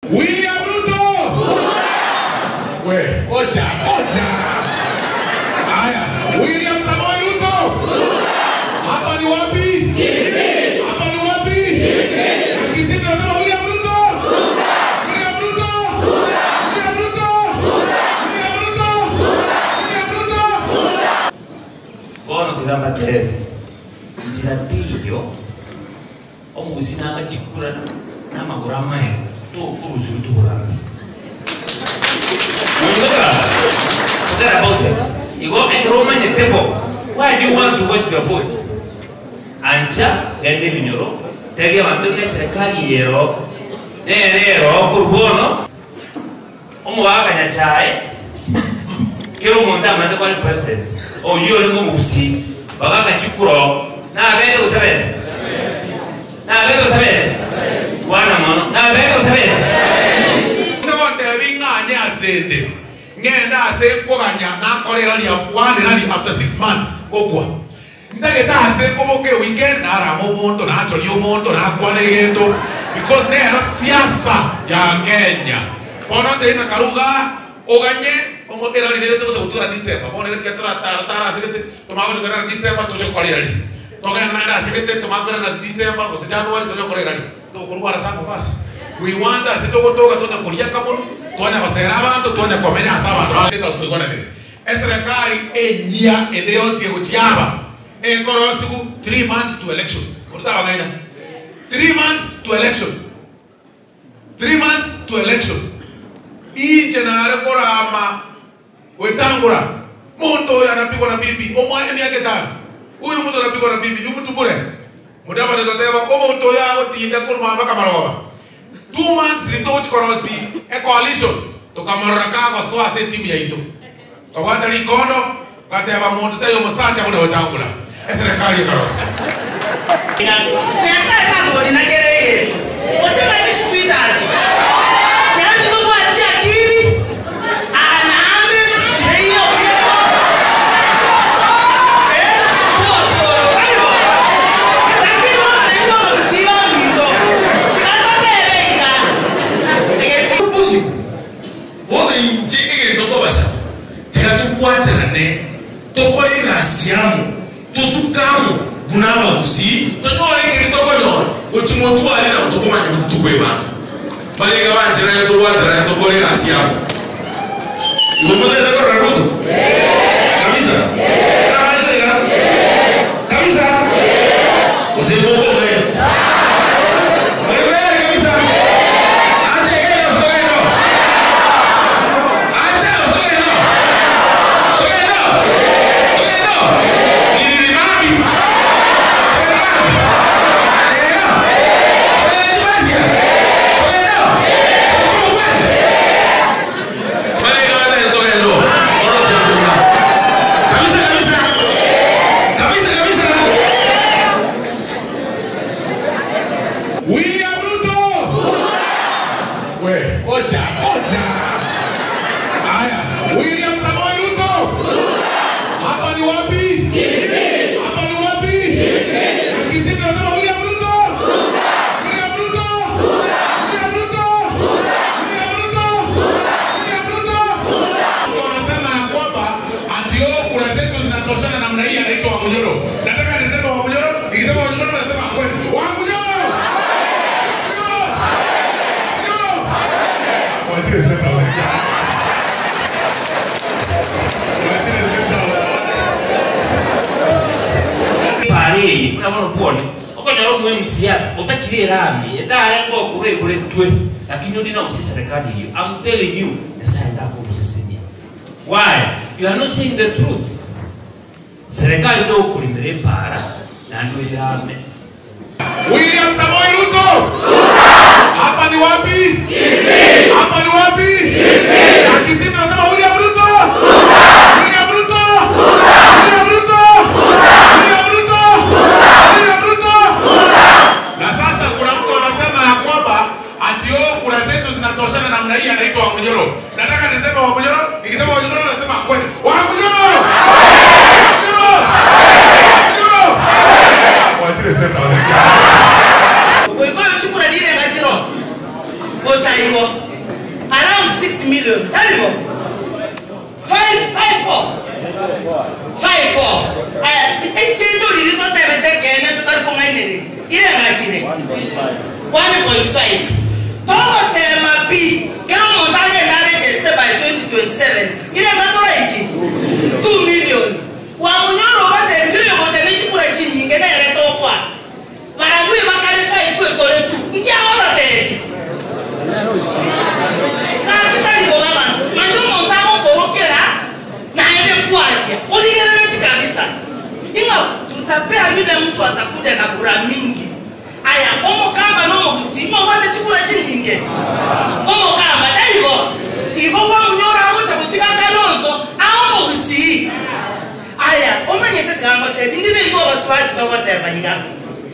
William Ruto! We, ocha, ocha. Haya, William Samoei Ruto! Hapa ni wapi? Hapa ni wapi? Na Kisii tunasema William Ruto! William Ruto! William Ruto! William Ruto! William Ruto! Bono tiga mbateebie, Inchera teiyo omogusii nagachikura namagoro amaye, tokorusia oborambi. Moingoka, forget about it. Igo ekero omanyete bo, why do you want to waste your vote? Ancha genda ebinyoro, tebia abanto ng'a eserekari eye eroo, nere eroo korwa bono, Omogaka Nyachae, kera omonto amanyete kware president, oyio orenge omogusii, bagaka chikura oo, nabete gose abete? Nabete gose abete? Kwana mono, nabete gose abete? Ase gontebi ng'anye asende, ng'ende ase nkoganya nakore erari one rally after 6 months gokwa. Ntagete ase nkoboka eweekend narama omonto nachoria omonto nakwana egento because nero siasa ya Kenya. Bono ntebi ng'a karu igaa oganye omo erari rere togocha gotigara December bono ekero toratara tara ase gete tomanye gocha koirana December toche gokora erari. Togende naende ase gete tomanye koirana December gose January toche gokora erari. Tokorwara some of us we want ase togotoka tonya koria akamonu twanya gosera abanto twanya komenya ase abanto ba State House toigwananire. Eserekari enyia ende yonsi egochia aba ekorosigu 3 months to election. Korwa tabang'aina. 3 months to election. 3 months to election. Inche nare korama gwetangora monto oyo anapigwa na bibi omwa emiaka etano. Huyu mtu anapigwa na bibi, huyu mtu bure. Mudavadi agateba, Omonto oyo agotinda korwa mpaka marogoba. 2 months ritogochi korosi e coalition, tokamorora kagosoa ase etimu yaito. Tokabwata rikondo, togateba monto taiyo omosacha buna Wetangula. Eserekari ekarosia. Nyasae tagorina kera egento, gose naki chiswitati, yaani tobwati akili, aa naende teiyo eh, bosoro tari bo. Lakini bono naintwe abagusii baminto, tiga totebe iga, egento. Bosio, bono inche egento nkobasaba, tiga tobwaterane, tokore egasi amo, tosuke amo buna abagusii, tonyore ekeri tokonyora, gochia motware nabo tokomanya buna tokwebanga. Baria iga bancherane tobwaterane tokore egasi amo. Igo motagete korora Ruto? Kabisa? Namaiso iga? Kabisa? Gose mokong'aina? Mori tayari kabisa? Acha iga iga gose togende oo? Acha gose togende oo? Togende oo? Togende oo? Ririri mabi? Togende mabi? Rero? Togende Jumasia? Togende oo? Tokomokwete? Baria iga batagete togende oo? Orokia buna. Kabisa kabisa? Kabisa kabisa? William Ruto! We, ocha, ocha. Haya, William Samoei Ruto! Hapa ni wapi? Hapa ni wapi? Na Kisii tunasema William Ruto! William Ruto! William Ruto! William Ruto! William Ruto! Mtu anasema ya kwamba ati oh, kura zetu zinatoshana namna hii, anaitwa Wamunyoro. Nataka niseme Wamunyoro, nikisema Wamunyoro nasema kweli. Wamunyoro! Wamunyoro! Wamunyoro! Wachie State House. Wachie State House. Epaara eye buna bono bwone, okonyora omo-MCA otachire erami, etarenge okorwa egoretwe, lakini onde nagose eserekari eyio. I'm telling you, Nyasaye takogosesenia. Why? You are not saying the truth. Serikali tegokorimera epaara naende oyerame. William Samoei Ruto! Hapa ni wapi? Hapa ni wapi? Na Kisii tunasema William Ruto! William Ruto! William Ruto! William Ruto! William Ruto! Na sasa kuna mtu anasema ya kwamba ati oh, kura zetu zinatoshana namna hii, anaitwa Wamunyoro. Nataka niseme Wamunyoro, nikisema Wamunyoro nasema kweli. Wamunyoro! Wamunyoro! Wamunyoro! Wachie State House. Goika ochikura rirenga chiro. Bosa igo around 6 million, taribo? 5 5 4 5 4. Aya, echinto riri totebete kene totari kong'ainereri ire ng'achire 1.5 togotema pi kero omonto agenda aregister by 2027 ire ngatoraiki 2 million. Wamunyoro obatebire oyo gocha nechikura chinyinge nere tokwa barabwe bakare 5 etore tu nkiagorotebi nakitariboga abanto manya omonto agokorokera naende kwaria origerereti kabisa ing'a tutapea yule mtu atakuja na kura mingi. Aya, omokamba nomogusii mobwate chikura chinyinge omokamba taribo igo kwamunyora agocha gotiga kalonzo aomogusii. Aya, omanyete tigangotebi ndi bintu obasubati togoteba iga.